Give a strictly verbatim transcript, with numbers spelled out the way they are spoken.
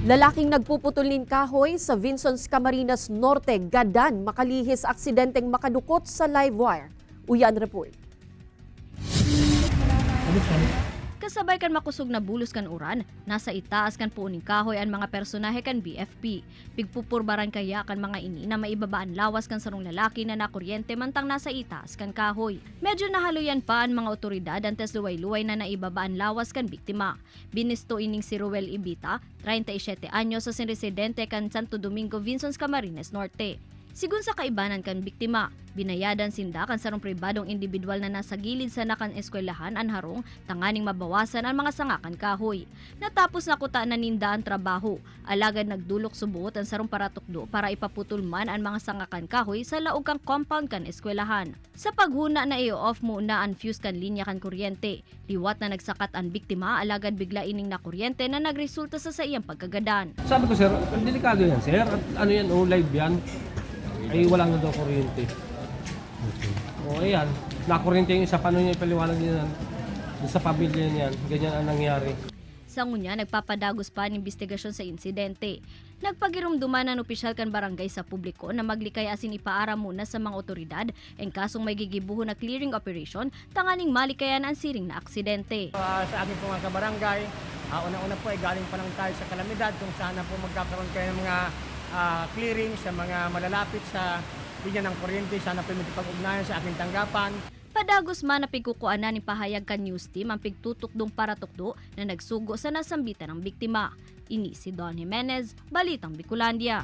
Lalaking nagpuputol nin kahoy sa Vinzons, Camarines Norte, gadan makalihis aksidenteng makadukot sa live wire. Uya an report. Kasabay kan makosog na bulos kan uran, nasa itaas kan puon nin kahoy an mga personahe kan B F P. Pigpupurbaran kaya kan mga ini na maibaba an lawas kan sarong lalaki na nakuryente mantang nasa itaas kan kahoy. Medyo nahaloyan pa an mga otoridad antes luway-luway na naibaba an lawas kan biktima. Binisto ining si Roel Ibita, treinta y siete anyos, asin residente kan Santo Domingo, Vinzons, Camarines Norte. Sigon sa kaibanan kan biktima, binayadan sinda kan sarong pribadong indibidwal na nasa gilid sana kan eskwelahan an harong tanganing mabawasan an mga sanga kan kahoy. Natapos na kutaan na ninda an trabaho, alagad nagdolok suboot an sarong paratukdo para ipaputol man an mga sanga kan kahoy sa laog kan compound kan eskwelahan. Sa paghona na i-off muna an fuse kan linya kan kuryente. Liwat na nagsakat an biktima, alagad bigla ining nakuryente na nagresulta sa saiyang pagkagadan. Sabi ko, sir, delikado yan, sir. At ano yan, oh, live yan. Ay, wala na daw kuryente. O, ayan. Nakuryente yung isa, paano niya ipaliwanag niya yan? Sa pamilya niyan, ganyan ang nangyari. Sa ngunyan, nagpapadagos pa an imbestigasyon sa insidente. Nagpagiromdoman an opisyal kan barangay sa publiko na maglikay asin ipaaram muna sa mga otoridad an kasong may gigibohon na clearing operation tanganing malikayan an siring na aksidente. Ah, sa aking po mga kabarangay, ah, unang-una po ay galing pa lang tayo sa kalamidad kung sana po magkakaroon kayo ng mga ah, clearing sa mga malalapit sa linya ng kuryente. Sana po ay makipag-ugnayan sa aking tanggapan. Padagos man na pigkukuanan nin pahayag kan news team an pigtutukdong paratukdo na nagsugo sa nasambitan ng biktima. Ini si Don Jimenez, Balitang Bicolandia.